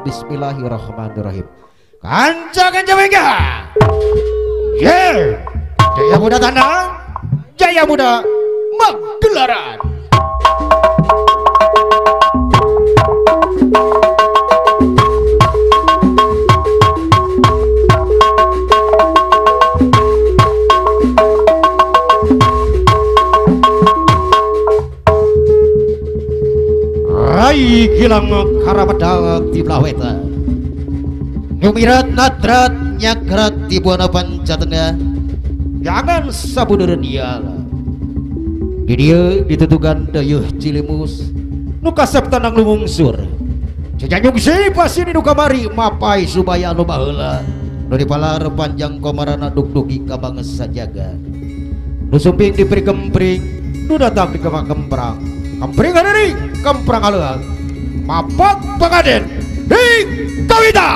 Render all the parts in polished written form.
Bismillahirrahmanirrahim. Kanca-kanca mega. Yeah. Jaya Muda tandang, Jaya Muda magelaran. Rai gilang karabedal di belah wetan. Nyumirat nadrat nyakrat di buana pancatengah. Jangan sabudereun iala. Di dieu ditutugan dayeuh Cilimus nu kasep tanang lumungsur. Jejanyung si pasini nu kamari mapai subaya nu baheula. Nu dipalar panjang komarana dugdugi ka banges sajaga. Nu sumping diperi kempring, nu datang di kemprang. Kempring hadering, kemprang aleuang. Mapak pangaden ing kawita.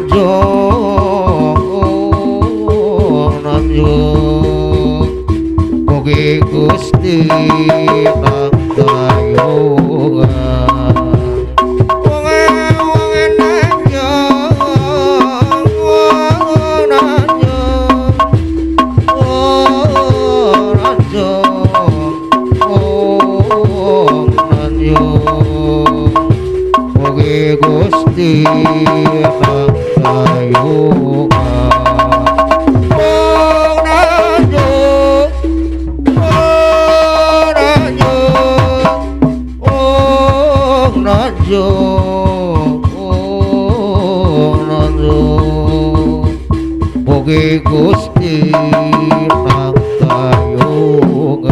nanjung nanjung mugi Gusti nang gayungan. Gusti nang gayungan. Wong nanjung, wong nanjung, wong nanjung, wong nanjung, mugi Gusti nang gayungan.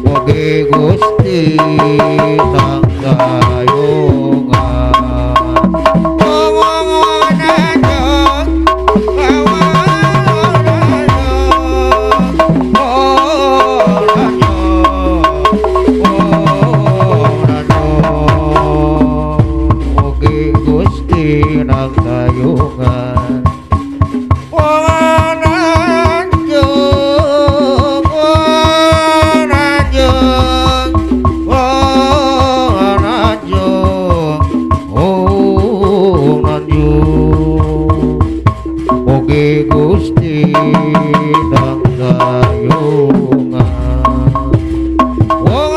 Mugi Gusti nang gayungan. Wong nanjung, wong nanjung, wong nanjung, wong nanjung, mugi Gusti nang gayungan. Wong nanjung, wong nanjung, wong nanjung, wong nanjung, mugi Gusti nang gayungan. Wong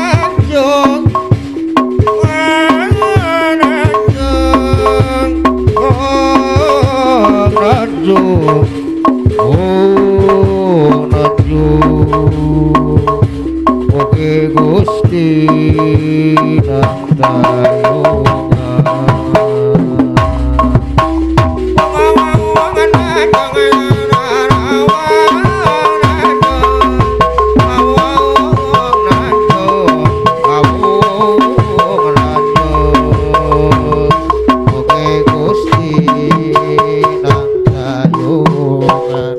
nanjung, wong nanjung, wong nanjung, wong nanjung, mugi Gusti nang gayungan. Mugi Gusti nang gayungan.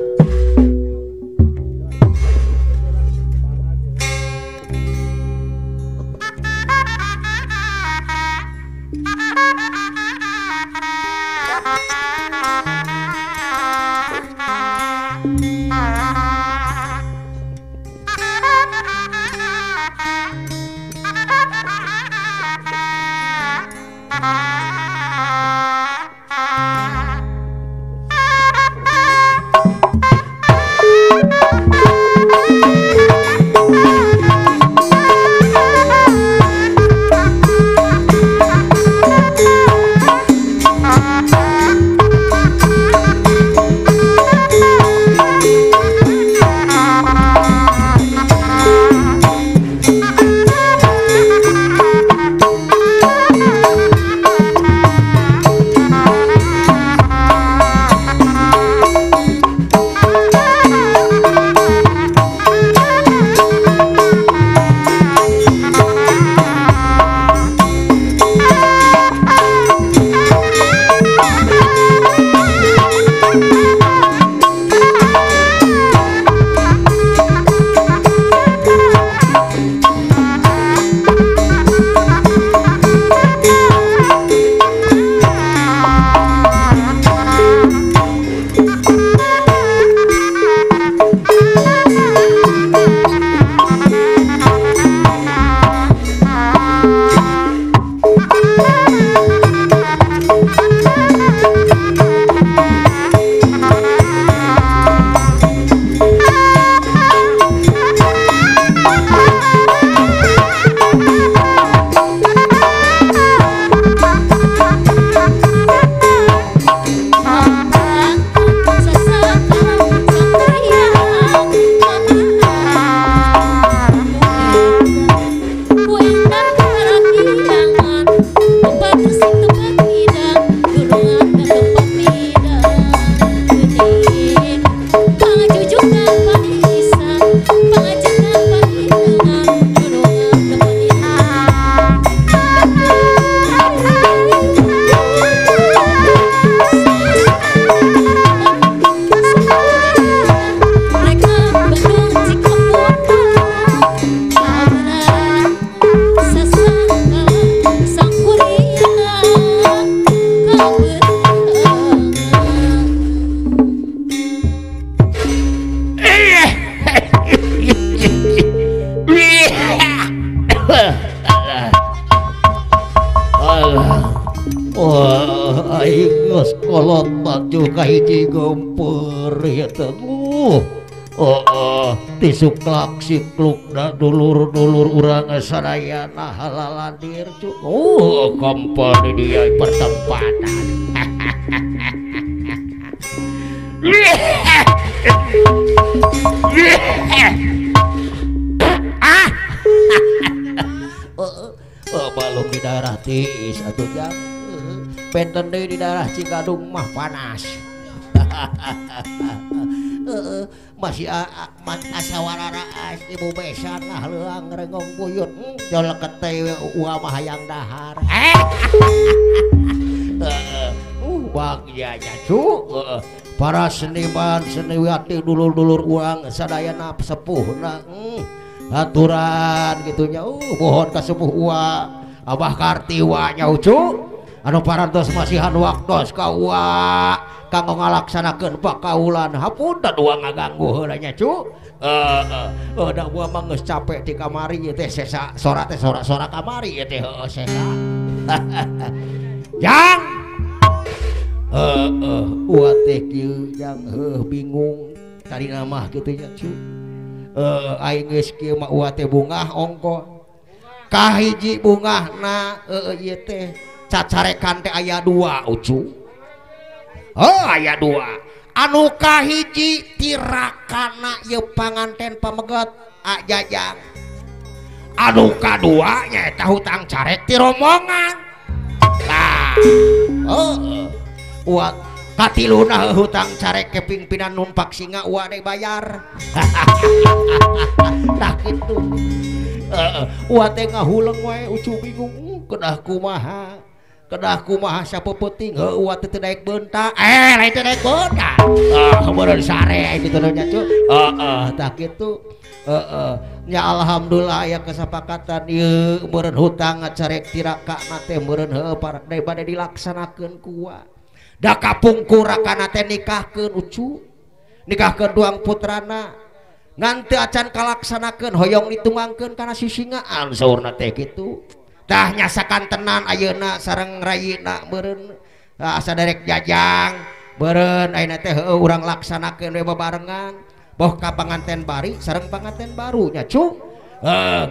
Geus kolot maju ka hiji gempeur ieu teh. Oh, tisuklak siklukna dulur-dulur urang sadayana halaladir cu. Oh, kompol di dieu pertempatan. Ah. Oh, balung di daerah tiis atuh jang. Benten deui di daerah Cigadung mah panas. Masih asa wararaas ibu besan lah leuang rengong buyut jol teh uwa mah hayang dahar. Bagja nya cu. Para seniman seniwati dulur-dulur urang sadayana sepuhna aturan gitu nya. Mohon ka sepuh uwa Abah Kartiwa nya ucu anu parantos masihan waktos ka uwa kanggo ngalaksanakeun pakaulan. Hapunten uwa ngaganggu heula nya cu. Heeh, da uwa mah geus capek di kamari ieu teh sesa sora teh sora-sora kamari ieu teh heueuh sesa. Jang. Heeh, uwa teh kieu jang heueuh bingung tadina mah kitu nya cu. Aing geus kieu mah uwa teh bungah ongko. Kahiji bungahna heueuh ieu teh cacarekan teh aya dua ucu. Oh aya dua. Anu kahiji tirakana ieu panganten pameget Ajajang. Anu kadua nyaeta hutang carek ti rombongan. Tah. Heeh. Uwa katiluna hutang carek ke pimpinan numpak singa uwa deui bayar. Tah kitu. Heeh, uwa teh ngahuleng wae ucu bingung kedah kumaha. Kedah kumaha sapeupeting heuh uwa teh teu daek beunta. Lain teu daek beunta. Ah, meureun sare kitu nya cu. Heeh, tah kitu. Heeh, nya alhamdulillah aya kesepakatan ieu meureun hutang ngacarek tirakana teh meureun heueuh bade dilaksanakeun ku uwa. Da kapungkur rakana teh nikahkeun ucu. Nikahkeun duang putrana. Ngan teu acan kalaksanakeun hoyong ditungangkeun kana sisingaan saurna teh kitu. Tah nyasakan tenan ayeuna sareng rayina meureun asa derek jajang meureun ayeuna teh heueuh urang laksanakeun we babarengan boh ka panganten bari sareng panganten baru nya cu.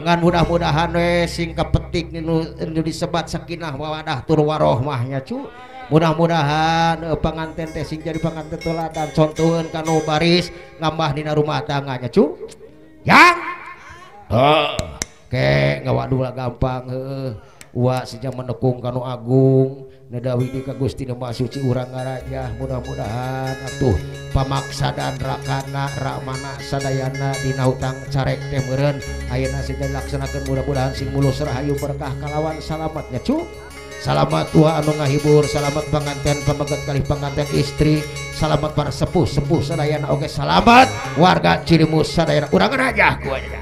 Ngan mudah-mudahan we sing kapetik nu disebat sakinah mawadah tur warohmah nya cu. Mudah-mudahan panganten teh sing jadi panganten teladan contoheun ka nu baris ngambah dina rumah tangga nya cu. Yang heuh ke ngawadula gampang heueuh uwa sejak menekung kanu agung nedawi di ka Gusti Nu Maha Suci urang ngarajah mudah-mudahan atuh pamaksadan rakana ramana sadayana dina hutang carek teh meureun ayeuna sing dilaksanakeun mudah-mudahan sing mulus rahayu berkah kalawan salamatnya cu. Salamat tua anu ngahibur, salamat panganten pameget kalih panganten istri, salamat para sepuh-sepuh sadayana oge salamat warga Cirimus sadayana urang ngarajah ku aja.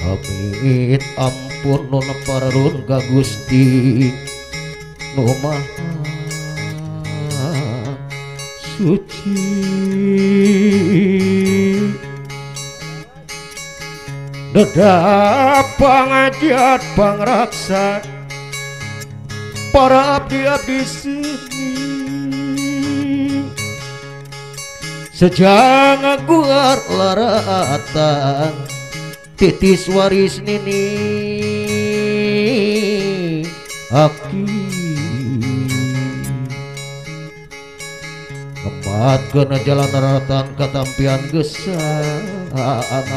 Amit ampun nun parun ka Gusti Nu Maha Suci. Dedap pangajat pangraksa para abdi-abdi seni sejang aguar laratan titis waris nini aki kemat kena jalan daratan katampian gesaan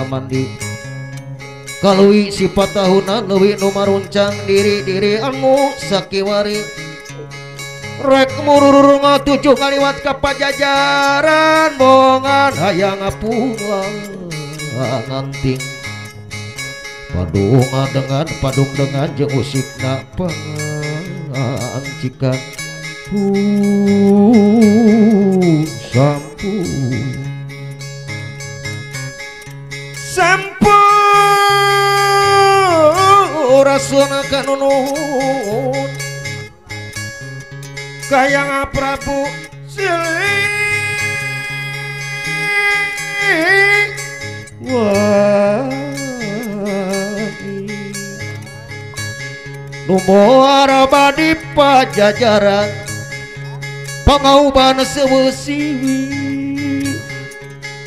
amandi kalui sifat tahunan leuwih nu maruncang diri-diri anu sakiwari rek mururung tujuh kaliwat ka pajajaran bongan hayang pulang nganting padungan dengan padung dengan jeung usikna pangancikan sampu sampu rasuna kanunuhun kayang Prabu Siliwangi. Nu badi pajajaran pangauban seusiwi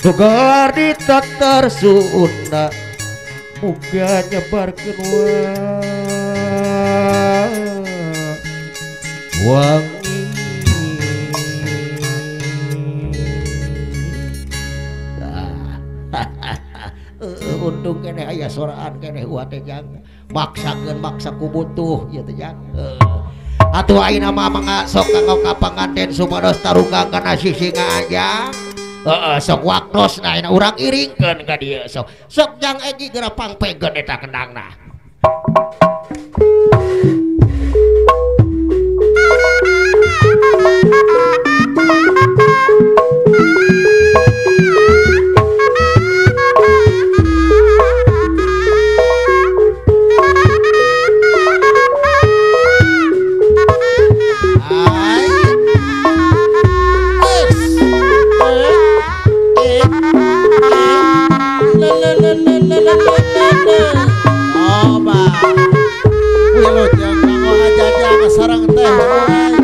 tugar di tatar Sunda muga nyebarkeun wangi. Untung keneh aya soraan keneh uat teh jang maksakeun maksa ku butuh ieu teh jang. Atuh ayeuna mah mangga sok kanggo ka panganten supados tarunggang kana sisinga jang. Heeh sok waktosna ayeuna urang iringkeun ka dieu sok. Sok jang Egi geura pangpegeun eta kendangna. Wilujeng kanggo ngajajang sareng teh.